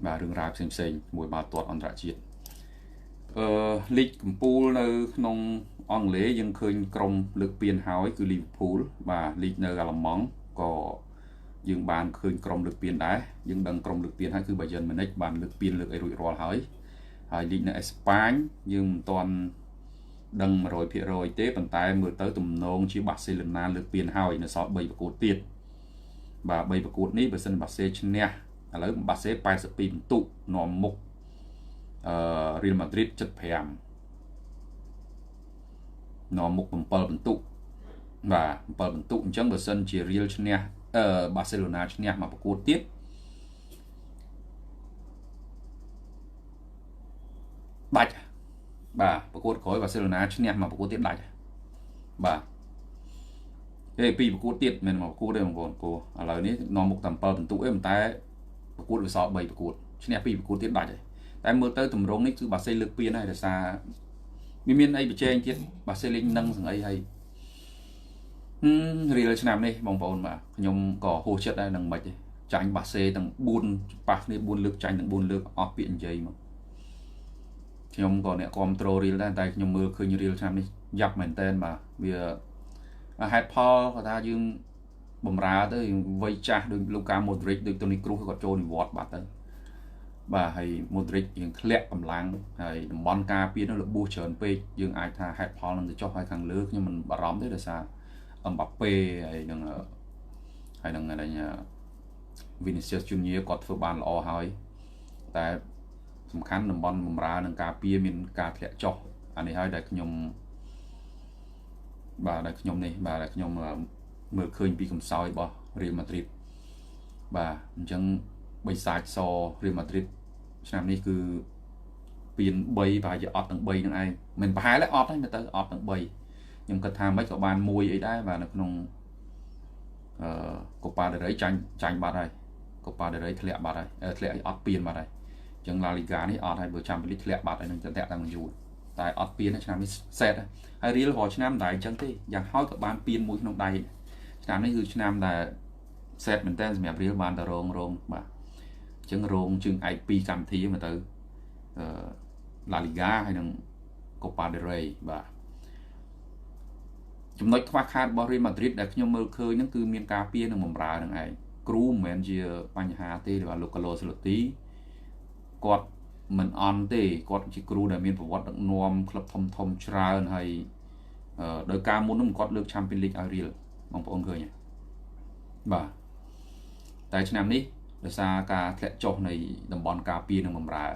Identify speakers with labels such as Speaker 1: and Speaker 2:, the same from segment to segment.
Speaker 1: បាទរឿងរ៉ាវផ្សេងផ្សេងមួយបាល់ទាត់អន្តរជាតិលីកកំពូលនៅក្នុងអង់គ្លេសយើងឃើញក្រុមលើកពានហើយគឺ Liverpool បាទលីកនៅអាល្លឺម៉ង់ក៏យើងបានឃើញក្រុមលើកពានដែរយើងដឹងក្រុមលើកពានហើយគឺ Bayern Munich បានលើកពានលើកអីរួចរាល់ហើយហើយលីកនៅអេស្ប៉ាញយើងមិនទាន់ដឹង 100% ទេប៉ុន្តែមើលទៅទំនងជាបាសេឡូណាលើកពានហើយនៅសល់3ប្រកួតទៀតបាទ3ប្រកួតនេះបើសិនបាសេឈ្នះឥឡូវបាសេ82ពិន្ទុនាំមុខរៀលម៉ាឌ្រីត75នាំមុខ7ពិន្ទុបាទ7ពិន្ទុអញ្ចឹងបើសិនជារៀលឈ្នះបាសេឡូណាឈ្នះមកប្រកួតទៀតដាច់បាទប្រកួតក្រោយបាសេឡូណាឈ្នះមកប្រកួតទៀតដាច់បាទទេពីរប្រកួតទៀតមិនមកប្រកួតទេបងប្អូនព្រោះឥឡូវនេះនាំមុខតែ7ពិន្ទុឯងតែប្រកួតវាសល់3ប្រកួតឈ្នះ2ប្រកួតទៀតដាច់ហើយតែមើលទៅតម្រងនេះគឺបាសេលើកពានហើយដោយសារវាមានអីប្រជែងទៀតបាសេលេងនឹងសង្អីហើយរៀលឆ្នាំនេះបងប្អូនបាទខ្ញុំក៏ហួសចិត្តដែរនឹងមិនទេចាញ់បាសេទាំង4ប៉ះគ្នា4លើកចាញ់ទាំង4លើកអស់ពាក្យនិយាយមកខ្ញុំក៏អ្នកគ្រប់ត្រូលរៀលដែរតែខ្ញុំមើលឃើញរៀលឆ្នាំនេះយ៉ាប់មែនតែនបាទវាហេតុផលគាត់ថាយើងបំរើទៅវ័យចាស់ដូចលូកាម៉ូឌ្រិចដូចតូនីគ្រូសគាត់ចូលនិវត្តន៍បាត់ទៅបាទហើយម៉ូឌ្រិចយើងធ្លាក់កម្លាំងហើយតំបន់ការពារនោះរបួសច្រើនពេកយើងអាចថាហេតុផលនឹងទៅចុះហើយខាងលើខ្ញុំមិនបារម្ភទេដោយសារអឹមបាប៉េហើយនឹងវីនីសៀសជូនីយគាត់ធ្វើបានល្អហើយតែសំខាន់តំបន់បំរើនឹងការពារមានការធ្លាក់ចុះអានេះហើយដែលខ្ញុំបាទដែលខ្ញុំនេះបាទដែលខ្ញុំមើលឃើញពីកំសោយរបស់រៀលម៉ាឌ្រីតបាទអញ្ចឹងបិសាចសរៀលម៉ាឌ្រីតឆ្នាំនេះគឺពាន3ប្រហែលជាអត់ទាំង3នឹងឯងមិនប្រហែលទេអត់ហើយមើលទៅអត់ទាំង3ខ្ញុំគិតថាមិនក៏បានមួយអីដែរបាទនៅក្នុងកូប៉ាដេរីចាញ់បាត់ហើយកូប៉ាដេរីធ្លាក់បាត់ហើយធ្លាក់អត់ពានបាត់ហើយអញ្ចឹងឡាលីហ្គានេះអត់ហើយបើ Champions League ធ្លាក់បាត់ហើយនឹងធ្លាក់តាំងយូរតែអត់ពានឆ្នាំនេះសេតហើយរៀលរាល់ឆ្នាំតែអញ្ចឹងទេយ៉ាងហោចក៏បានពានមួយក្នុងដៃឆ្នាំនេះគឺឆ្នាំដែលសេតមែនតើសម្រាប់រៀលបានតែរងបាទអញ្ចឹងរងជើងឯក2កម្មវិធីមកទៅឡាលីហ្គាហើយនឹងកូប៉ាដេរីបាទចំណុចខ្វះខាតរបស់រៀលម៉ាឌ្រីតដែលខ្ញុំមើលឃើញហ្នឹងគឺមានការពារនិងបម្រើនឹងឯងគ្រូមិនមែនជាបញ្ហាទេបាទលោកកាឡូសេឡូទីគាត់មិនអន់ទេគាត់ជាគ្រូដែលមានប្រវត្តិដឹកនាំក្លឹបធំធំច្រើនហើយដោយការមុននោះគាត់លើក Champions League ឲ្យរៀលបងប្អូនឃើញទេបាទតែឆ្នាំនេះដោយសារការធ្លាក់ចុះនៃតំបន់ការពារនិងបម្រើឥ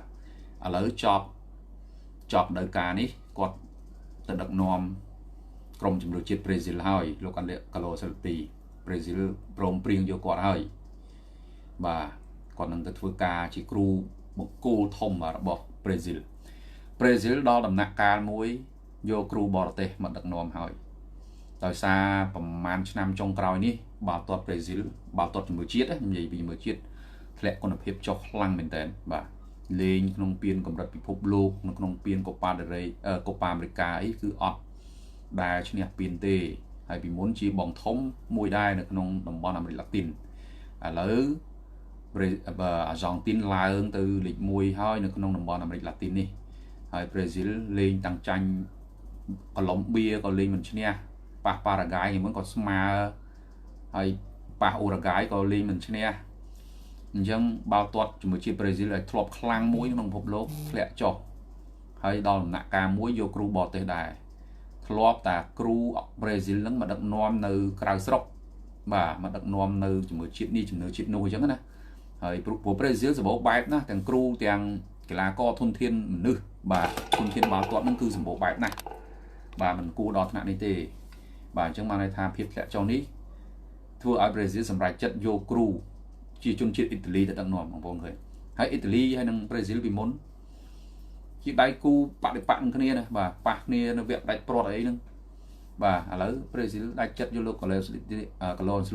Speaker 1: ឡូវចប់ដោយការនេះគាត់ទៅដឹកនាំក្រុមជម្រើសជាតិប្រេស៊ីលហើយលោកអាឡិកាឡូសេឡូទីប្រេស៊ីលព្រមព្រៀងយកគាត់ហើយបាទគាត់នឹងទៅធ្វើការជាគ្រូបង្គោលធំរបស់ប្រេស៊ីលប្រេស៊ីលដល់ដំណាក់កាលមួយយកគ្រូបរទេសមកដឹកនាំហើយដោយសារប្រហែលឆ្នាំចុងក្រោយនេះបាល់ទាត់ប្រេស៊ីលបាល់ទាត់ជំនឿជាតិខ្ញុំនិយាយពីជំនឿជាតិធ្លាក់គុណភាពចុះខ្លាំងមែនតើបាទលេងក្នុងពានកម្រិតពិភពលោកនៅក្នុងពានកូប៉ាដេរីកូប៉ាអាមេរិកាអីគឺអត់ដែលឈ្នះពានទេហើយពីមុនជាបងធំមួយដែរនៅក្នុងតំបន់អាមេរិកឡាទីនឥឡូវអាហ្សង់ទីនឡើងទៅលេខ1ហើយនៅក្នុងតំបន់អាមេរិកឡាទីននេះហើយប្រេស៊ីលលេងតាំងចាញ់កូឡុំបៀក៏លេងមិនឈ្នះប៉ះប៉ារ៉ាហ្គាយមុនក៏ស្មើហើយប៉ះអូរ៉ាហ្គាយក៏លេងមិនឈ្នះអញ្ចឹងបាល់ទាត់ជាមួយជាតិប្រេស៊ីលឲ្យធ្លាប់ខ្លាំងមួយក្នុងពិភពលោកធ្លាក់ចុះហើយដល់ដំណាក់កាលមួយយកគ្រូបរទេសដែរធ្លាប់តាគ្រូប្រេស៊ីលនឹងមកដឹកនាំនៅក្រៅស្រុកបាទមកដឹកនាំនៅជាមួយជាតិនេះជំនឿជាតិនោះអញ្ចឹងណាហើយព្រោះប្រេស៊ីលសម្បូរបែបណាស់ទាំងគ្រូទាំងកីឡាករធនធានមនុស្សបាទធនធានបាល់ទាត់នឹងគឺសម្បូរបែបណាស់បាទមិនគួរដល់ថ្នាក់នេះទេបាទអញ្ចឹងបានន័យថាភាពធ្លាក់ចុះនេះធ្វើឲ្យប្រេស៊ីលសម្រេចចិត្តយកគ្រូជាជនជាតិអ៊ីតាលីទៅដឹកនាំបងប្អូនឃើញហើយអ៊ីតាលីហើយនិងប្រេស៊ីលពីមុនជាដៃគូបដិបកនឹងគ្នាណាបាទប៉ះគ្នានៅវគ្គផ្ដាច់ព្រាត់អីហ្នឹងបាទឥឡូវប្រេស៊ីលដាច់ចិត្តយកលោកកាឡូសេ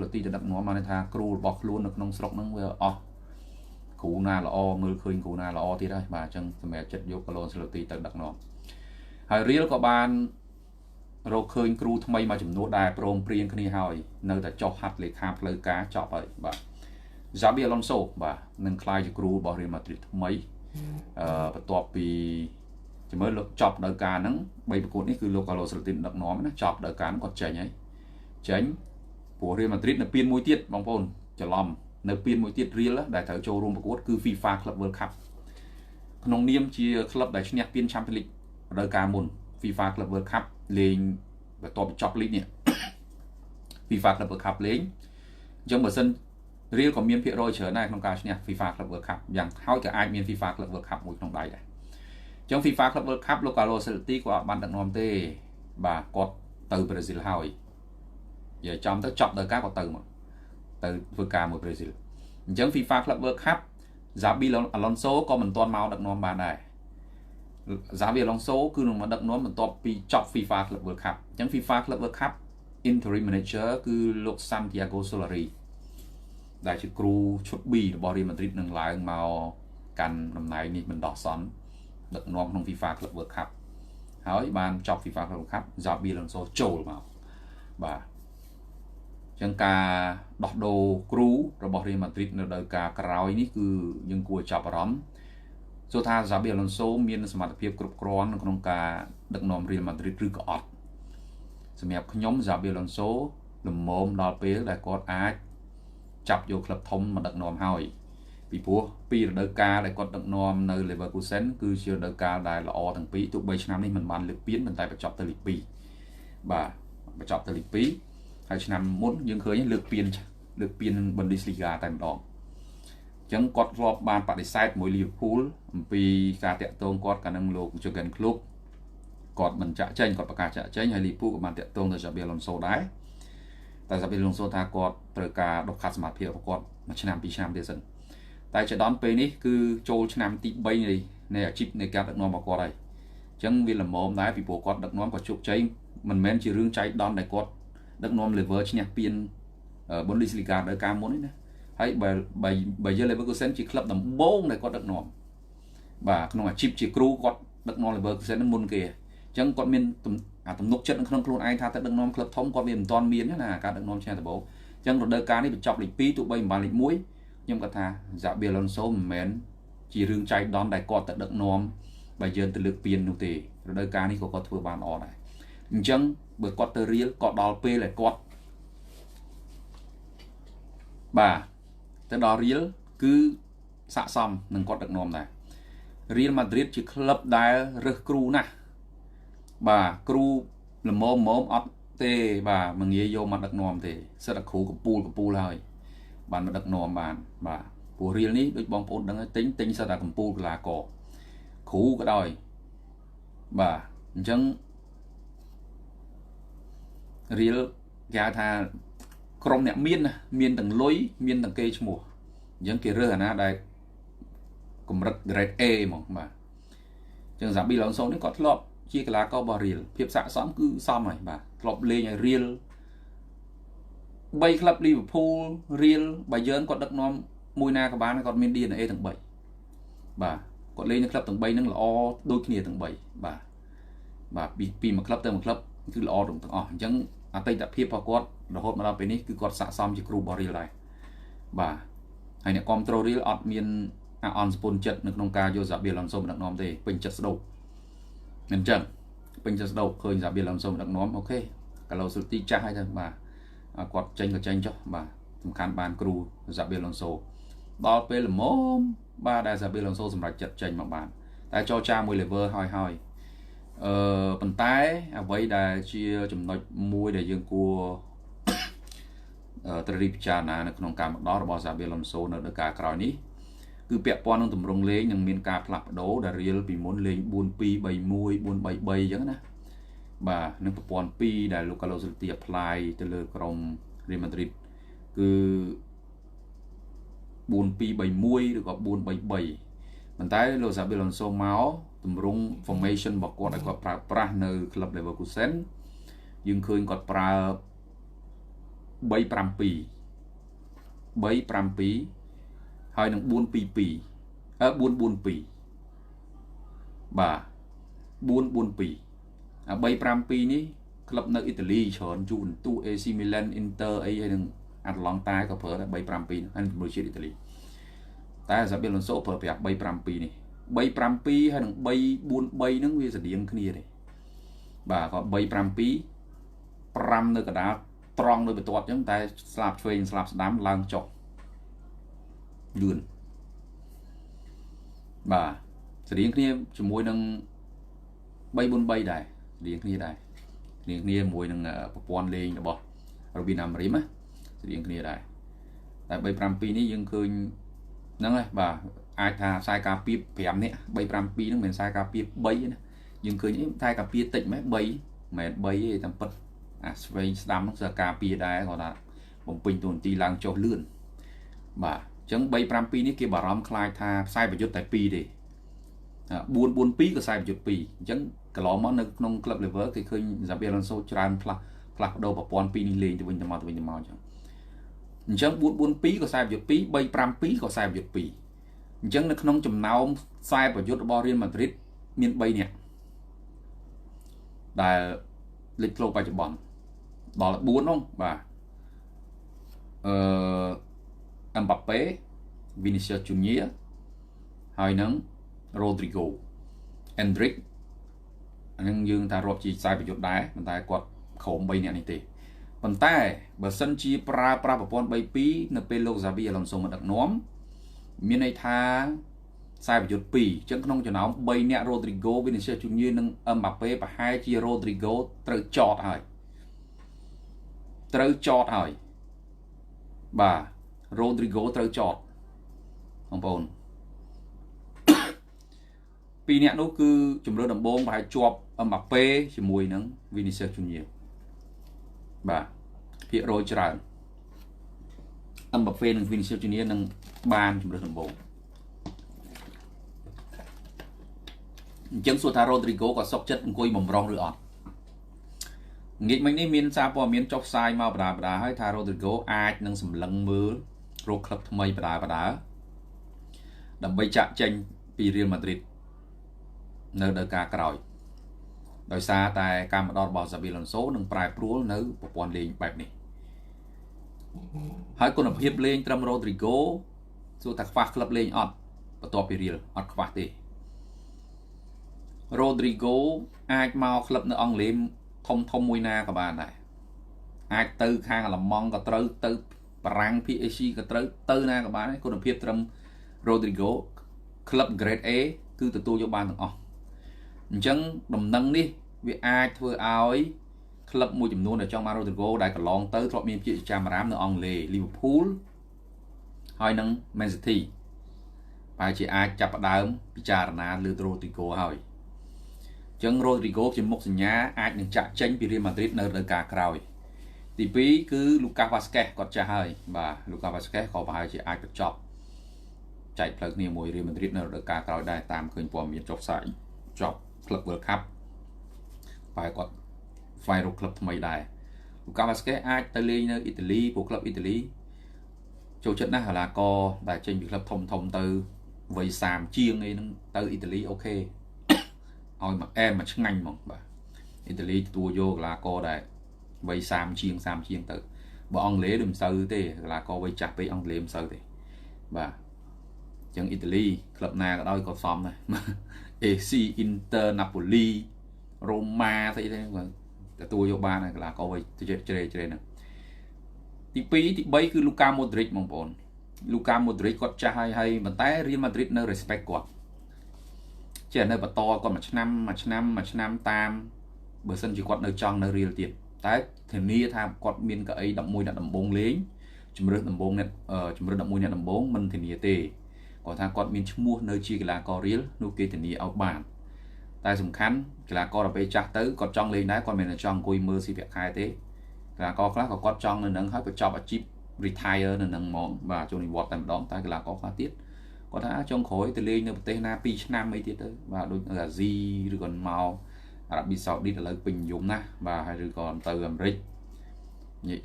Speaker 1: ឡូទីទៅដឹកនាំបានន័យថាគ្រូរបស់ខ្លួននៅក្នុងស្រុកហ្នឹងវាអស់គ្រូណាល្អមើលឃើញគ្រូណាល្អទៀតហើយបាទអញ្ចឹងសម្រាប់ចិត្តយកកាឡូសេឡូទីទៅដឹកនាំហើយរៀលក៏បានរកឃើញគ្រូថ្មីមួយចំនួនដែរព្រមព្រៀងគ្នាហើយនៅតែចុះហត្ថលេខាផ្លូវការចប់ហើយបាទ Xabi Alonso បាទនឹងក្លាយជាគ្រូរបស់ Real Madrid ថ្មីបន្ទាប់ពីចាំមើលលោកចប់ដោយការហ្នឹង3ប្រកួតនេះគឺលោក Carlo Ancelotti ដឹកនាំណាចប់ដោយការហ្នឹងគាត់ចេញហើយចេញព្រោះ Real Madrid នៅពៀនមួយទៀតបងប្អូនច្រឡំនៅពៀនមួយទៀត Real ដែលត្រូវចូលរួមប្រកួតគឺ FIFA Club World Cup ក្នុងនាមជាក្លឹបដែលឈ្នះពាន Champions League រដូវកាលមុន FIFA Club World Cup លេងបន្ទាប់ពីចប់លីកនេះ FIFA Club World Cup លេងអញ្ចឹងបើសិន Real ក៏មានភាគរយច្រើនដែរក្នុងការឈ្នះ FIFA Club World Cup យ៉ាងហើយក៏អាចមាន FIFA Club World Cup មួយក្នុងដៃដែរអញ្ចឹង FIFA Club World Cup លោក Carlo Ancelotti គាត់អត់បានដឹកនាំទេបាទគាត់ទៅប្រេស៊ីលហើយនិយាយចំទៅចប់ដោយការគាត់ទៅមកទៅធ្វើការមួយប្រេស៊ីលអញ្ចឹង FIFA Club World Cup Xabi Alonso ក៏មិនទាន់មកដឹកនាំបានដែរ Xabi Alonso គឺនឹងមកដឹកនាំបន្ទាប់ពីចប់ FIFA Club World Cup អញ្ចឹង FIFA Club World Cup interim manager គឺលោក Santiago Solari ដែលជាគ្រូឈុត B របស់ Real Madrid នឹងឡើងមកកាន់តំណែងនេះបណ្ដោះអាសន្នដឹកនាំក្នុង FIFA Club World Cup ហើយបានចប់ FIFA Club World Cup Xabi Alonso ចូលមកបាទចឹងការដោះដូរគ្រូរបស់ Real Madrid នៅរដូវកាលក្រោយនេះគឺយើងគួរចាប់អារម្មណ៍សួរថា Xabi Alonso មានសមត្ថភាពគ្រប់គ្រាន់នៅក្នុងការដឹកនាំ Real Madrid ឬក៏អត់សម្រាប់ខ្ញុំ Xabi Alonso លំមដល់ពេលដែលគាត់អាចចាប់យកក្លឹបធំមកដឹកនាំហើយពីព្រោះពីរដូវកាលដែលគាត់ដឹកនាំនៅ Leverkusen គឺជារដូវកាលដែលល្អទាំងពីរទោះបីឆ្នាំនេះមិនបានលើកពានប៉ុន្តែបញ្ចប់ទៅលេខ2បាទបញ្ចប់ទៅលេខ2ហើយឆ្នាំមុនយើងឃើញលើកពានលើកពាន Bundesliga តែម្ដងអញ្ចឹងគាត់ធ្លាប់បានបដិសេធមួយ Liverpool អំពីការតាក់ទងគាត់កាលនឹងលោក Jurgen Klopp គាត់មិនចាក់ចេញគាត់ប្រកាសចាក់ចេញហើយ Liverpool ក៏បានតាក់ទងទៅ Xabi Alonso ដែរតែ Xabi Alonso ថាគាត់ត្រូវការដុសខាត់សមត្ថភាពរបស់គាត់មួយឆ្នាំពីរឆ្នាំទៀតសិនតែចដន្យពេលនេះគឺចូលឆ្នាំទី3នៃអាជីពនៃការដឹកនាំរបស់គាត់ហើយអញ្ចឹងវាល្មមដែរពីព្រោះគាត់ដឹកនាំក៏ជោគជ័យមិនមែនជារឿងចៃដន្យដែលគាត់ដឹកនាំ Lever ឈ្នះពាន Bundesliga ដោយការមុននេះណាហើយបើបើយើង Leverkusen ជាក្លឹបដំបូងដែលគាត់ដឹកនាំបាទក្នុងអាជីពជាគ្រូគាត់ដឹកនាំ Leverkusen នឹងមុនគេអញ្ចឹងគាត់មានអាទំនុកចិត្តនៅក្នុងខ្លួនឯងថាទៅដឹកនាំក្លឹបធំគាត់វាមិនទាន់មានណាការដឹកនាំឈ្នះដំបូងអញ្ចឹងរដូវកាលនេះបញ្ចប់លេខ2ទោះបីមិនបានលេខ1ខ្ញុំគាត់ថា Xabi Alonso មិនមែនជារឿងចៃដន្យដែលគាត់ទៅដឹកនាំបើយើងទៅលើកពាននោះទេរដូវកាលនេះក៏គាត់ធ្វើបានល្អដែរអញ្ចឹងបើគាត់ទៅរៀលក៏ដល់ពេលដែលគាត់បាទទៅដល់រៀលគឺស័កសមនឹងគាត់ដឹកនាំដែរ Real Madrid ជាក្លឹបដែលរើសគ្រូណាស់បាទគ្រូល្មមមអត់ទេបាទមិនងាយយកមកដឹកនាំទេសិតតែគ្រូកំពូលកំពូលហើយបានមកដឹកនាំបានបាទព្រោះរៀលនេះដូចបងប្អូនដឹងទិញទិញសិតតែកំពូលកីឡាករគ្រូក៏ដោយបាទអញ្ចឹងរៀលគេហៅថាក្រុមអ្នកមានណាមានទាំងលុយមានទាំងគេឈ្មោះអញ្ចឹងគេរើសអាណាដែលកម្រិត grade A ហ្មងបាទអញ្ចឹង Xabi Alonso នេះគាត់ធ្លាប់ជាកីឡាកររបស់រៀលភាពស័ក្តិសមគឺសមហើយបាទធ្លាប់លេងឲ្យរៀល3ក្លឹប Liverpool រៀលបើយើងគាត់ដឹកនាំមួយណាក៏បានគាត់មាន DNA ទាំង3បាទគាត់លេងនៅក្លឹបទាំង3ហ្នឹងល្អដូចគ្នាទាំង3បាទបាទពីមួយក្លឹបទៅមួយក្លឹបគឺល្អទាំងអស់អញ្ចឹងអតីតភាពរបស់គាត់រហូតមកដល់ពេលនេះគឺគាត់ស័ក្តិសមជាគ្រូរបស់រៀលដែរបាទហើយអ្នកគ្រប់ត្រូលរៀលអត់មានអាអន់សពុនចិត្តនៅក្នុងការយក Xabi Alonso មកដឹកនាំទេពេញចិត្តស្ដោកមិនអញ្ចឹងពេញចិត្តស្ដោកឃើញ Xabi Alonso មកដឹកនាំអូខេកាឡូស៊ុលទីចាស់ហើយទៅបាទគាត់ចេញក៏ចេញចុះបាទសំខាន់បានគ្រូ Xabi Alonso ដល់ពេលល្មមបាទដែល Xabi Alonso សម្រេចចិត្តចេញមកបានតែចរចាមួយ level ហើយហើយប៉ុន្តែអ្វីដែលជាចំណុចមួយដែលយើងគួរត្រូវរៀបពិចារណានៅក្នុងការមកដល់របស់ Xabi Alonso នៅរដូវកាលក្រោយនេះគឺពាក់ព័ន្ធនឹងទម្រង់លេងនឹងមានការផ្លាស់ប្ដូរដែលរៀលពីមុនលេង4 2 3 1 4 3 3អញ្ចឹងណាបាទនឹងប្រព័ន្ធ2ដែលលោក Carlo Ancelotti apply ទៅលើក្រុម Real Madrid គឺ4 2 3 1ឬក៏4 3 3ប៉ុន្តែលោក Xabi Alonso មកទម្រង់ formation របស់គាត់ឲ្យគាត់ប្រើប្រាស់នៅ Club Leverkusen យើងឃើញគាត់ប្រើ3 5 2 3 5 2ហើយនឹង4 2 2អឺ4 4 2បាទ4 4 2អា3 5 2នេះក្លឹបនៅអ៊ីតាលីច្រើន Juventus AC Milan Inter អីហើយនឹង អាត្លង់តាក៏ប្រើដែរ352ហើយជាមួយជាតិអ៊ីតាលីតែសាប៊ីឡុនសូប្រើប្រាស់352នេះ352ហើយនឹង343ហ្នឹងវាស្តៀងគ្នាទេបាទក៏352 5នៅកណ្ដាលត្រង់នៅបន្ទាត់អញ្ចឹងតែស្លាប់ឆ្វេងស្លាប់ស្ដាំឡើងចុះលឿនបាទស្តៀងគ្នាជាមួយនឹង343ដែរស្តៀងគ្នាដែរស្តៀងគ្នាជាមួយនឹងប្រព័ន្ធលេងរបស់ Robin Amorim ណាស្តៀងគ្នាដែរតែ352នេះយើងឃើញហ្នឹងហើយបាទអាចថាខ្សែការពារ5នាក់352ហ្នឹងមិនមែនខ្សែការពារ3ណាយើងឃើញខ្សែការពារតិចម៉េច3មិនមែន3ទេតាមពិតអាស្វែងស្ដាំហ្នឹងគឺការពារដែរគាត់ថាបំពេញតួនាទីឡើងចុះលឿនបាទអញ្ចឹង352នេះគេបារម្ភខ្លាចថាខ្សែប្រយុទ្ធតែ2ទេ442ក៏ខ្សែប្រយុទ្ធ2អញ្ចឹងកន្លងមកនៅក្នុង club level គេឃើញ Xabi Alonso ច្រើនផ្លាស់ផ្លាស់ប្ដូរប្រព័ន្ធពីរនេះលេងទៅវិញទៅមកទៅវិញទៅមកអញ្ចឹងអញ្ចឹង442ក៏ខ្សែប្រយុទ្ធ2 352ក៏ខ្សែប្រយុទ្ធ2អញ្ចឹងនៅក្នុងចំណោមខ្សែប្រយុទ្ធរបស់ Real Madrid មាន3នាក់ដែលលេចធ្លោបច្ចុប្បន្នដល់4នោះបាទអឺអឹមបាប៉េ Vinicius Junior ហើយនឹង Rodrigo Endrick អានឹងយើងថារាប់ជាខ្សែប្រយុទ្ធដែរប៉ុន្តែគាត់ក្រោម3នាក់នេះទេប៉ុន្តែបើសិនជាប្រើប្រាស់ប្រព័ន្ធ32នៅពេលលោក Xabi Alonso មកដឹកនាំមានន័យថាខ្សែប្រយុទ្ធ2អញ្ចឹងក្នុងចំណោម3នាក់ Rodrigo Vinicius Junior និង Mbappe ប្រហែលជា Rodrigo ត្រូវចតហើយត្រូវចតហើយបាទ Rodrigo ត្រូវចតបងប្អូនពីរនាក់នោះគឺជំរឿនដំបូងប្រហែលជាប់ Mbappe ជាមួយនឹង Vinicius Junior បាទភាគរយច្រើន Mbappe និង Vinicius Junior នឹងបានជំរឿនដំបូងអញ្ចឹងសួរថា Rodrigo ក៏សុកចិត្តអង្គុយបំរុងឬអត់ងាកមិញនេះមានសារព័ត៌មានចុះផ្សាយមកបដាបដាហើយថា Rodrigo អាចនឹងសម្លឹងមើលរកក្លឹបថ្មីបដាបដាដើម្បីចាក់ចេញពី Real Madrid នៅរដូវកាលក្រោយដោយសារតែការមកដល់របស់ Xabi Alonso នឹងប្រែប្រួលនៅប្រព័ន្ធលេងបែបនេះហើយគុណភាពលេងត្រឹម Rodrigo សួរថាខ្វះក្លឹបលេងអត់បន្ទាប់ពី Real អត់ខ្វះទេ Rodrigo អាចមកក្លឹបនៅអង់គ្លេសធំធំមួយណាក៏បានដែរអាចទៅខាងអាល្លឺម៉ង់ក៏ត្រូវទៅបារាំង PSG ក៏ត្រូវទៅណាក៏បានដែរគុណភាពត្រឹម Rodrigo ក្លឹប Grade A គឺទទួលយកបានទាំងអស់អញ្ចឹងដំណឹងនេះវាអាចធ្វើឲ្យក្លឹបមួយចំនួនដែលចង់បាន Rodrigo ដែលកន្លងទៅធ្លាប់មានជាចាំរាមនៅអង់គ្លេស Liverpool ហើយនិង Man City ប្រហែលជាអាចចាប់ផ្ដើមពិចារណាលើ Rodrigo ហើយអញ្ចឹង Rodrigo ជាមុខសញ្ញាអាចនឹងចាក់ចេញពី Real Madrid នៅរដូវកាលក្រោយទី2គឺ Lucas Vazquez គាត់ចាស់ហើយបាទ Lucas Vazquez ក៏ប្រហែលជាអាចបញ្ចប់ចែកផ្លូវគ្នាមួយ Real Madrid នៅរដូវកាលក្រោយដែរតាមឃើញព័ត៌មានចុះផ្សាយចប់ Club World Cup ប្រហែលគាត់ស្វែងរកក្លឹបថ្មីដែរ Lucas Vazquez អាចទៅលេងនៅអ៊ីតាលីព្រោះក្លឹបអ៊ីតាលីចូលចិត្តណាស់កីឡាករដែលចេញពីក្លឹបធំធំទៅវ័យ30ជាងអីហ្នឹងទៅអ៊ីតាលីអូខេឲ្យមកអែមមកឆ្ងាញ់ហ្មងបាទអ៊ីតាលីទទួលយកកីឡាករដែលវ័យ30ជាង30ជាងទៅបើអង់គ្លេសដូចមិនសូវទេកីឡាករវ័យចាស់ពេកអង់គ្លេសមិនសូវទេបាទអញ្ចឹងអ៊ីតាលីក្លឹបណាក៏ដោយក៏សមដែរ AC Inter Napoli Roma ស្អីទេទទួលយកបានហើយកីឡាករវ័យជ្រេជ្រេជ្រេហ្នឹងទី2ទី3គឺ Luka Modric បងប្អូន Luka Modric គាត់ចាស់ហើយហើយប៉ុន្តែ Real Madrid នៅ respect គាត់ចេះនៅបន្តគាត់មួយឆ្នាំមួយឆ្នាំមួយឆ្នាំតាមបើសិនជាគាត់នៅចង់នៅ Real ទៀតតែធានាថាគាត់មានកៅអី11អ្នកដំបូងលេងជំរឿនដំបូងអ្នកជំរឿន11អ្នកដំបូងមិនធានាទេគាត់ថាគាត់មានឈ្មោះនៅជាកីឡាករ Real នោះគេធានាឲ្យបានតែសំខាន់កីឡាករដល់ពេលចាស់ទៅគាត់ចង់លេងដែរគាត់មិនមែនចង់អង្គុយមើលស៊ីប្រាក់ខែទេកីឡាករខ្លះក៏គាត់ចង់នៅនឹងហើយបញ្ចប់អាជីព retire នៅនឹងហ្មងបាទចូលនិវត្តន៍តែម្ដងតែកីឡាករខ្លះទៀតគាត់ថាចុងក្រោយទៅលេងនៅប្រទេសណា2ឆ្នាំអីទៀតទៅបាទដូចនៅអាស៊ីឬក៏មកអារ៉ាប៊ីសាអូឌីតឥឡូវពេញនិយមណាស់បាទហើយឬក៏ទៅអាមេរិក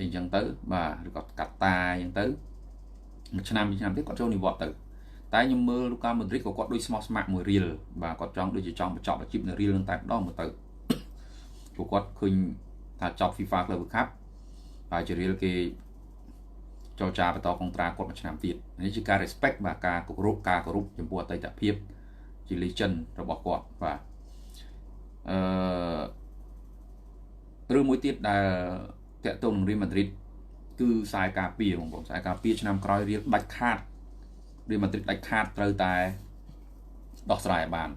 Speaker 1: អីចឹងទៅបាទឬក៏កាតាអញ្ចឹងទៅមួយឆ្នាំពីរឆ្នាំទៀតគាត់ចូលនិវត្តន៍ទៅតែខ្ញុំមើលលូកាម៉ូឌ្រិកក៏គាត់ដូចស្មោះស្ម័គ្រមួយរៀលបាទគាត់ចង់ដូចជាចង់បញ្ចប់អាជីពនៅរៀលនឹងតែម្ដងមើលទៅព្រោះគាត់ឃើញថាចប់ FIFA Club World Cup បាទជារៀលគេ ចរចាបន្តកុងត្រាគាត់មួយឆ្នាំទៀតនេះជាការ respect បាទការគោរពការគោរពចំពោះអតីតភាពជា legend របស់គាត់បាទអឺរឿងមួយទៀតដែលតាក់ទងនឹងរៀលម៉ាឌ្រីតគឺខ្សែការពារបងប្អូនខ្សែការពារឆ្នាំក្រោយរៀលដាច់ខាតរៀលម៉ាឌ្រីតដាច់ខាតត្រូវតែដោះស្រាយឲ្យបាន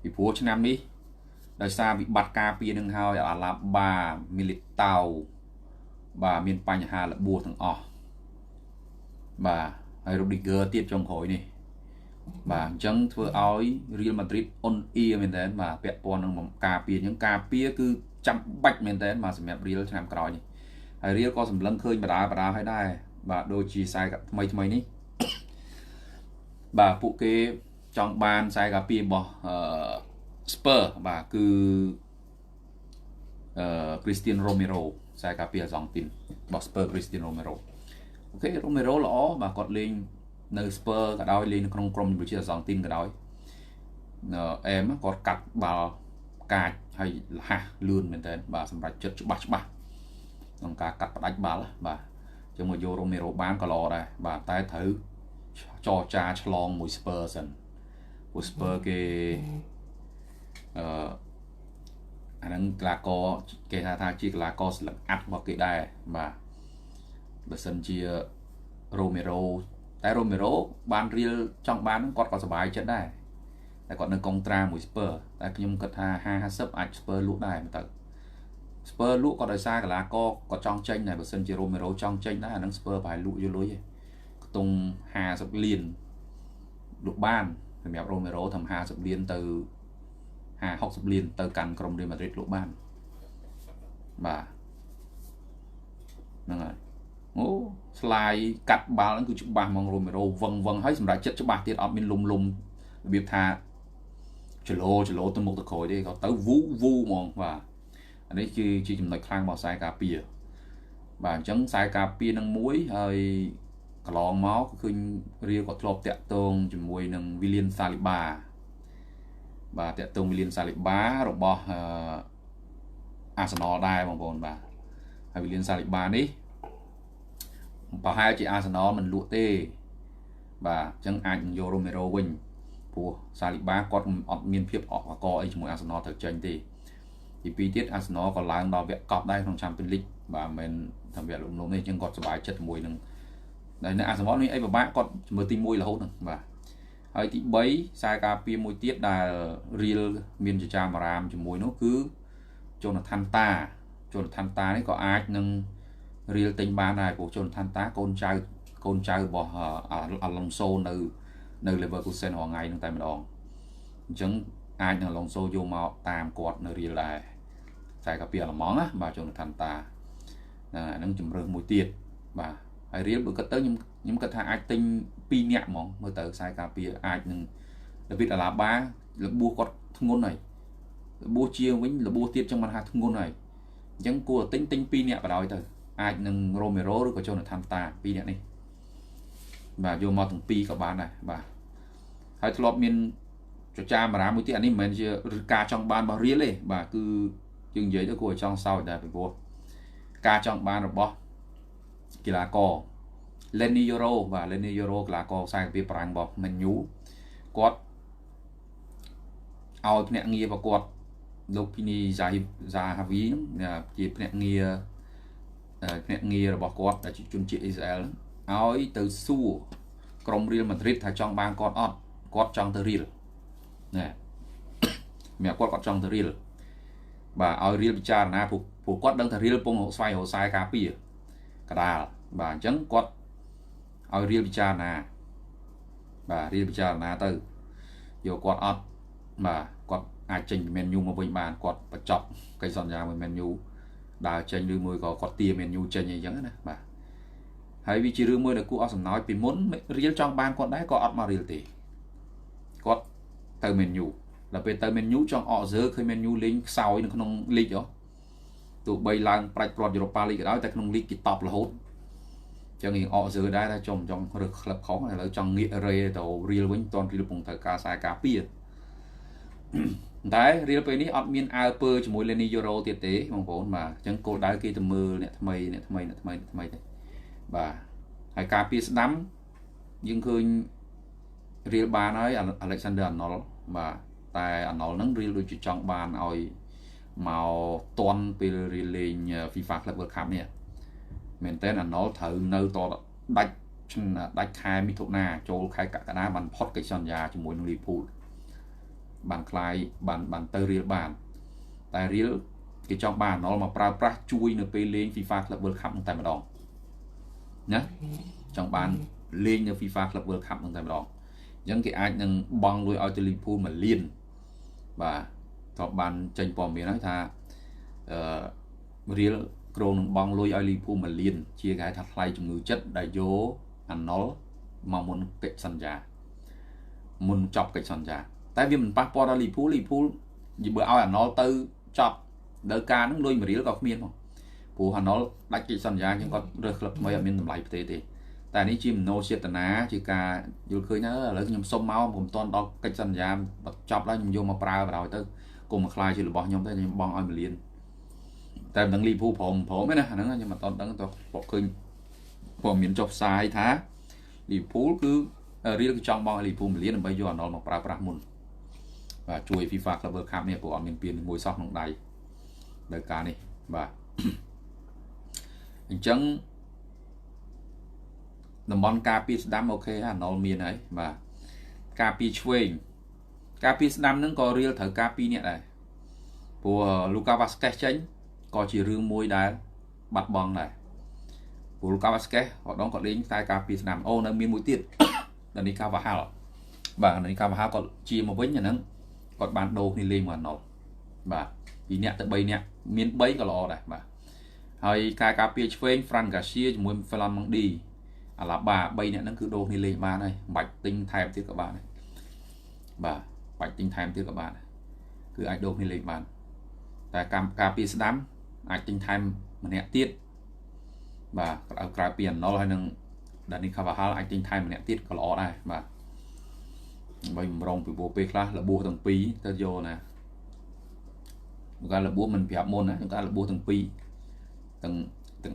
Speaker 1: ពីព្រោះឆ្នាំនេះដោយសារវិបត្តិការពារនឹងហើយអាឡាបាមីលីតៅបាទមានបញ្ហារបួសទាំងអស់បាទហើយរូឌីហ្គើទៀតចុងក្រោយនេះបាទអញ្ចឹងធ្វើឲ្យរៀលម៉ាឌ្រីតអ៊ុនអ៊ីមែនតើបាទពាក់ព័ន្ធនឹងការពារអញ្ចឹងការពារគឺចាំបាច់មែនតើបាទសម្រាប់រៀលឆ្នាំក្រោយនេះហើយរៀលក៏សម្លឹងឃើញបដាបដាហើយដែរបាទដូចជាខ្សែថ្មីថ្មីនេះបាទពួកគេចង់បានខ្សែការពាររបស់អឺ Spur បាទគឺអឺ Christian Romero ខ្សែការពារអាសង់ទីនរបស់ Spur Christian Romero អូខេ Romero ល្អបាទគាត់លេងនៅ Spur ក៏ដោយលេងនៅក្នុងក្រុមជម្រើសជាតិអាសង់ទីនក៏ដោយអែមគាត់កាត់បាល់កាចហើយលះលឿនមែនតើបាទសម្រាប់ចិត្តច្បាស់ច្បាស់ក្នុងការកាត់ផ្ដាច់បាល់បាទចឹងមកយក Romero បានក៏ល្អដែរបាទតែត្រូវចរចាឆ្លងមួយ Spur សិនព្រោះ Spur គេអឺអាហ្នឹងកីឡាករគេហៅថាជាកីឡាករស្លឹកអាត់របស់គេដែរបាទបើសិនជា Romero តែ Romero បានរៀលចង់បានគាត់ក៏សប្បាយចិត្តដែរតែគាត់នៅកុងត្រាមួយ Spur តែខ្ញុំគិតថា50 50អាច Spur លក់ដែរមើលទៅ Spur លក់ក៏ដោយសារកីឡាករគាត់ចង់ចេញដែរបើសិនជា Romero ចង់ចេញដែរអាហ្នឹង Spur ប្រហែលលក់យកលុយឯងខ្ទង់50លានលក់បានសម្រាប់ Romero ធ្វើ50លានទៅ50 60លានទៅកាន់ក្រុម Real Madrid លក់បានបាទហ្នឹងហើយអូស្លាយកាត់បាល់ហ្នឹងគឺច្បាស់ហ្មង Romero វឹងវឹងហើយសម្រាប់ចិត្តច្បាស់ទៀតអត់មានលុំលុំរបៀបថាចលោចលោទៅមុខទៅក្រោយទេគាត់ទៅវូវូហ្មងបាទអានេះគឺជាចំណុចខ្លាំងរបស់ខ្សែការពារបាទអញ្ចឹងខ្សែការពារនឹងមួយហើយកន្លងមកឃើញរៀលក៏ធ្លាប់តាក់ទងជាមួយនឹង William Saliba បាទតាក់ទង William Saliba របស់អាសនលដែរបងប្អូនបាទហើយ William Saliba នេះប្រហែលជាអាសនលមិនលក់ទេបាទអញ្ចឹងអាចនឹងយក Romero វិញព្រោះ Saliba គាត់អត់មានភាពអកកអីជាមួយអាសនលត្រូវចេញទេទី2ទៀតអាសនលក៏ឡើងដល់វគ្គកប់ដែរក្នុង Champions League បាទមិនមែនថាវគ្គលំលំទេអញ្ចឹងគាត់សប្បាយចិត្តជាមួយនឹងតែនៅអាសនលនេះអីពិបាកគាត់មើលទី1រហូតហ្នឹងបាទហើយទី3ខ្សែការពារមួយទៀតដែលរៀលមានចចាមអារាមជាមួយនោះគឺ Jonathan Ta Jonathan Ta នេះក៏អាចនឹងរៀលទិញបានដែរព្រោះ Jonathan Ta កូនចៅរបស់ Alonso នៅ Leverkusen រាល់ថ្ងៃហ្នឹងតែម្ដងអញ្ចឹងអាចនឹង Alonso យកមកតាមគាត់នៅរៀលដែរខ្សែការពារអាល្លឺម៉ង់ណាបាទ Jonathan Ta ហ្នឹងជំរើសមួយទៀតបាទហើយរៀលបើគិតទៅខ្ញុំគិតថាអាចទិញ2នាក់ហ្មងមើលទៅខ្សែការពារអាចនឹង David Alaba របួសគាត់ធ្ងន់ហើយរបួសជាងវិញរបួសទៀតចឹងមិនថាធ្ងន់ហើយអញ្ចឹងគួរទិញ2នាក់បដ ாய் ទៅអាចនឹង Romero ឬក៏ Jonathan Ta 2នាក់នេះបាទយកមកទាំងពីរក៏បានដែរបាទហើយធ្លាប់មានចចាមរាមួយទៀតអានេះមិនមែនជាការចង់បានរបស់រៀលទេបាទគឺយើងនិយាយទៅគួរឲ្យចង់សោចដែរពីព្រោះការចង់បានរបស់កីឡាករ Lenny Yoro បាទ Lenny Yoro កីឡាករខ្សែកាពីប្រាំងរបស់ Man U គាត់ឲ្យភ្នាក់ងាររបស់គាត់លោក Pini Zahavi ហ្នឹងជាភ្នាក់ងាររបស់គាត់ដែលជាជនជាតិអ៊ីស្រាអែលឲ្យទៅសួរក្រុមរៀលម៉ាឌ្រីតថាចង់បានគាត់អត់គាត់ចង់ទៅរៀលណែសម្រាប់គាត់គាត់ចង់ទៅរៀលបាទឲ្យរៀលពិចារណាព្រោះគាត់ដឹងថារៀលពងស្វែងរកខ្សែការពារកដាលបាទអញ្ចឹងគាត់ឲ្យរៀលពិចារណាបាទរៀលពិចារណាទៅយកគាត់អត់បាទគាត់អាចចេញពី Man U មកវិញបានគាត់បញ្ចប់កិច្ចសន្យាមួយ Man U ដើរចេញឬមួយក៏គាត់ទា Man U ចេញអីចឹងណាបាទហើយវាជារឿងមួយដែលគួរអស់សំណោចពីមុនរៀលចង់បានគាត់ដែរក៏អត់មករៀលទេគាត់ទៅ Man U ដល់ពេលទៅ Man U ចង់អកសើឃើញ Man U លេងខ្សោយនៅក្នុងលីកហ៎ទោះបីឡើងប្រាច់ព្រាត់យូរ៉ូប៉ាលីកក៏ដោយតែក្នុងលីកគេតបរហូតចឹងរៀងអកសើដែរថាចង់រើសក្លឹបខុសឥឡូវចង់ងាករេទៅរៀលវិញតន់រៀលពងត្រូវការខ្សែការពារតែរៀលពេលនេះអត់មានអើពើជាមួយ Lenny Yoro ទៀតទេបងប្អូនបាទអញ្ចឹងគោលដៅគេទៅមើលអ្នកថ្មីអ្នកថ្មីអ្នកថ្មីអ្នកថ្មីទេបាទ ហើយការពារស្ដាំយើងឃើញរៀលបានហើយ Alexander Arnold បាទតែ Arnold ហ្នឹងរៀលដូចជាចង់បានឲ្យមកតន់ពេលរៀលលេង FIFA Club World Cup នេះមែនតើ Arnold ត្រូវនៅតដាច់ដាច់ខែមិថុនាចូលខែកក្កដាបានផុតកិច្ចសន្យាជាមួយនឹង Liverpool បានคลายបានបានទៅរៀលបានតែរៀលគេចង់បាន Arnold មកប្រើប្រាស់ជួយនៅពេលលេង FIFA Club World Cup នឹងតែម្ដងណាចង់បានលេងនៅ FIFA Club World Cup នឹងតែម្ដងអញ្ចឹងគេអាចនឹងបង់លុយឲ្យទៅ Liverpool 1លានបាទធ្លាប់បានចេញព័ត៌មានហើយថាអឺរៀលគ្រោងនឹងបង់លុយឲ្យ Liverpool 1លានជាគេហៅថាថ្លៃជំងឺចិត្តដែលយក Arnold មកមុនកិច្ចសន្យាមុនចប់កិច្ចសន្យាតែវាមិនប៉ះពាល់ដល់ Liverpool Liverpool បើឲ្យ Arnold ទៅចប់ដល់ការហ្នឹងលុយ1រៀលក៏គ្មានផងព្រោះ Arnold ដាច់កិច្ចសន្យាអញ្ចឹងគាត់រើសក្លឹបថ្មីអត់មានតម្លៃផ្ទេទេតែនេះជាមโนចេតនាជាការយល់ឃើញថាឥឡូវខ្ញុំសុំមកខ្ញុំមិនទាន់ដល់កិច្ចសន្យាចប់แล้วខ្ញុំយកមកប្រើបណ្ដោយទៅកុំមកខ្លាយជារបស់ខ្ញុំទេខ្ញុំបង់ឲ្យ1លានតែមិនដឹងលីភូព្រមព្រមទេណាអាហ្នឹងខ្ញុំមិនទាន់ដឹងតោះឃើញព័ត៌មានចុះផ្សាយថាលីភូលគឺរៀលគឺចង់បង់ឲ្យលីភូ1លានដើម្បីយកអាណុលមកប្រើប្រាស់មុនបាទជួយ FIFA Club World Cup នេះព្រោះអត់មានពានមួយសោះក្នុងដៃដោយការនេះបាទអញ្ចឹងតំបន់ការពារស្ដាំអូខេអាណុលមានហើយបាទការពារឆ្វេងការពារស្ដាំហ្នឹងក៏រៀលត្រូវការ2នាក់ដែរព្រោះលូកាវ៉ាស្កេសចេញក៏ជារឿងមួយដែលបាត់បង់ដែរព្រោះលូកាវ៉ាស្កេសគាត់ដងគាត់លេងតែការពារស្ដាំអូនៅមានមួយទៀតដានីកាវ៉ាហាល់បាទដានីកាវ៉ាហាល់គាត់ជាមកវិញអាហ្នឹងគាត់បានដូរគ្នាលេងមកអាណុលបាទ2នាក់ទៅ3នាក់មាន3ក៏ល្អដែរបាទហើយការពារឆ្វេង Fran Garcia ជាមួយ Ferland Mendy អាឡាបា3នាក់ហ្នឹងគឺដូរគ្នាលេងបានហើយមិនបាច់ទិញថែមទៀតក៏បានដែរបាទបាច់ទិញថែមទៀតក៏បានគឺអាចដូរគ្នាលេងបានតែការពារស្ដាំអាចទិញថែមម្នាក់ទៀតបាទក្រៅពីអាណុលហើយនឹងដានីកាវ៉ាហាល់អាចទិញថែមម្នាក់ទៀតក៏ល្អដែរបាទដើម្បីបំរុងពីព្រោះពេលខ្លះរបួសទាំងពីរទៅយកណាការរបួសមិនប្រាប់មុនណាការរបួសទាំងពីរទាំង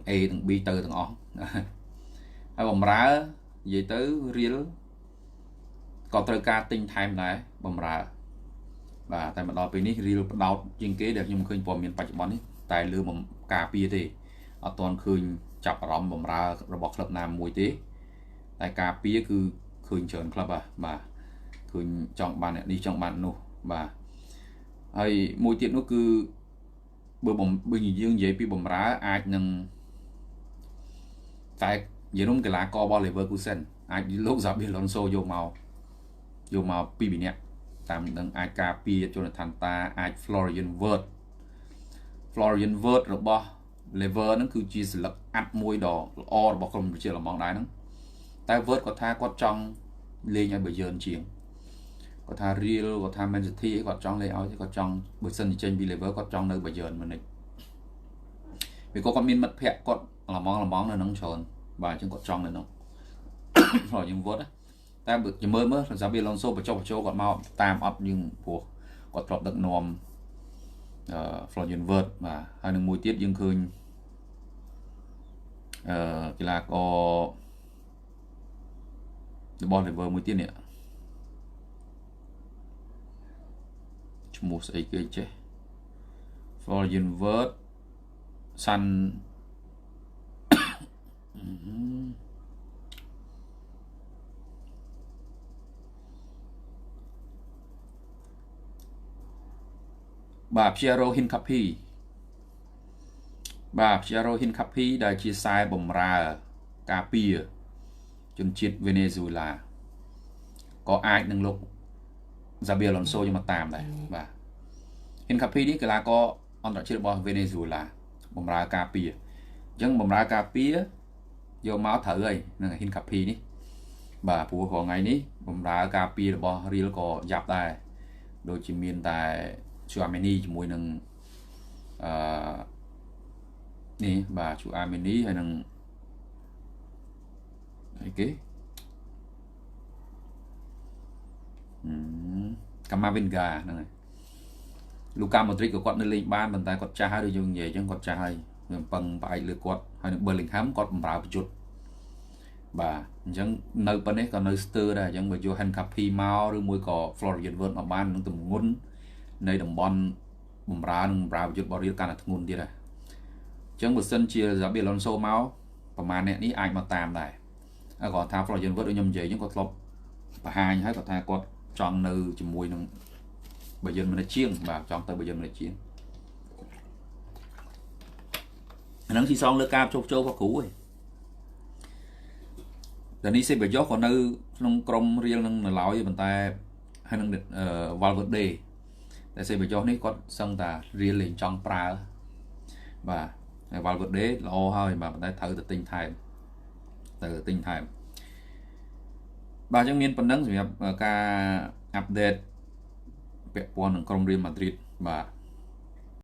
Speaker 1: A ទាំង B ទៅទាំងអស់ហើយបំរើនិយាយទៅរៀលក៏ត្រូវការទិញថែមដែរបំរើបាទតែមកដល់ពេលនេះរៀលផ្ដោតជាងគេដែលខ្ញុំឃើញព័ត៌មានបច្ចុប្បន្ននេះតែលើការពារទេអត់ទាន់ឃើញចាប់អារម្មណ៍បំរើរបស់ក្លឹបណាមួយទេតែការពារគឺឃើញច្រើនក្លឹបបាទឃើញចង់បានអ្នកនេះចង់បាននោះបាទហើយមួយទៀតនោះគឺបើយើងនិយាយពីបំរើអាចនឹងតែនិយាយរួមកីឡាកររបស់ Leverkusen អាចលោក Xabi Alonso យកមកពីរនាក់តាមនឹងអាចការពារ Jonathan Ta អាច Florian Wirtz របស់ Lever ហ្នឹងគឺជាសន្លឹកអាត់មួយដ៏ល្អរបស់ក្រុមប្រជាល្មងដែរហ្នឹងតែ Wirtz គាត់ថាគាត់ចង់លេងឲ្យ Bayern ជាងគាត់ថា Real គាត់ថា Man City គាត់ចង់លេងឲ្យគាត់ចង់បើសិនជាចេញពី Lever គាត់ចង់នៅ Bayern មួយនេះពីគាត់មានមិត្តភ័ក្តិគាត់ល្មងនៅហ្នឹងច្រើនបាទអញ្ចឹងគាត់ចង់នៅហ្នឹង យើងវត្តតែបើមើលមើល Xabi Alonso បញ្ចុះបញ្ចូលគាត់មកតាមអត់យើងព្រោះគាត់ធ្លាប់ដឹកនាំFlorian Wirtz បាទហើយនឹងមួយទៀតយើងឃើញកីឡាកររបស់ Lever មួយទៀតនេះឈ្មោះស្អីគេចេះ Florian Wirtz San បាទ Piero Hincapié បាទ Piero Hincapié ដែលជាខ្សែបម្រើការពារជនជាតិវេណេស៊ុយឡាក៏អាចនឹងលោក Xabi Alonso យកមកតាមដែរបាទ Hincapié នេះកីឡាករអន្តរជាតិរបស់វេណេស៊ុយឡាបម្រើការពារអញ្ចឹងបម្រើការពារយកមកត្រូវហើយនឹង Hincapié នេះបាទព្រោះរាល់ថ្ងៃនេះបម្រើការពាររបស់រៀលក៏យ៉ាប់ដែរដូចជាមានតែ Tchouaméni ជាមួយនឹងនេះបាទ Tchouaméni ហើយនឹងអីគេ Camavinga ហ្នឹងហើយ លូកាម៉ូទ្រិចក៏គាត់នៅលេងបានប៉ុន្តែគាត់ចាស់ហើយដូចយើងនិយាយអញ្ចឹងគាត់ចាស់ហើយវាពឹងផ្អែកលើគាត់ហើយនឹង Bellingham គាត់បម្រើប្រយុទ្ធ បាទអញ្ចឹងនៅប៉ុណ្ណេះក៏នៅស្ទើរដែរអញ្ចឹងបើយក Hincapie មកឬមួយក៏ Florian Wirtz មកបាននឹងទម្ងន់នៃតំបន់បំរើនិងបំរើប្រយុទ្ធរបស់រៀលកាន់តែធ្ងន់ទៀតដែរអញ្ចឹងបើសិនជា Xabi Alonso មកប្រហែលអ្នកនេះអាចមកតាមដែរហើយគាត់ថា Florian Wirtz ដូចខ្ញុំនិយាយអញ្ចឹងគាត់ធ្លាប់បង្ហាញហើយគាត់ថាគាត់ចង់នៅជាមួយនឹងបាយិនមិនជាងបាទចង់ទៅបាយិនមិនជាងអាហ្នឹងស៊ីសងលើការជោគជោគរបស់គ្រូឯងដានីសេបាយ៉ូក៏នៅក្នុងក្រុមរៀលនឹងនៅឡើយប៉ុន្តែហើយនឹងវ៉ាល់វើដេតែសេបាយ៉ូនេះគាត់សឹងតារៀលលេងចង់ប្រើបាទហើយវ៉ាល់វើដេល្អហើយបាទប៉ុន្តែត្រូវទៅទិញថែមត្រូវទៅទិញថែមបាទអញ្ចឹងមានប៉ុណ្ណឹងសម្រាប់ការអាប់ដេតពាក់ព័ន្ធនឹងក្រុមរៀលម៉ាឌ្រីតបាទ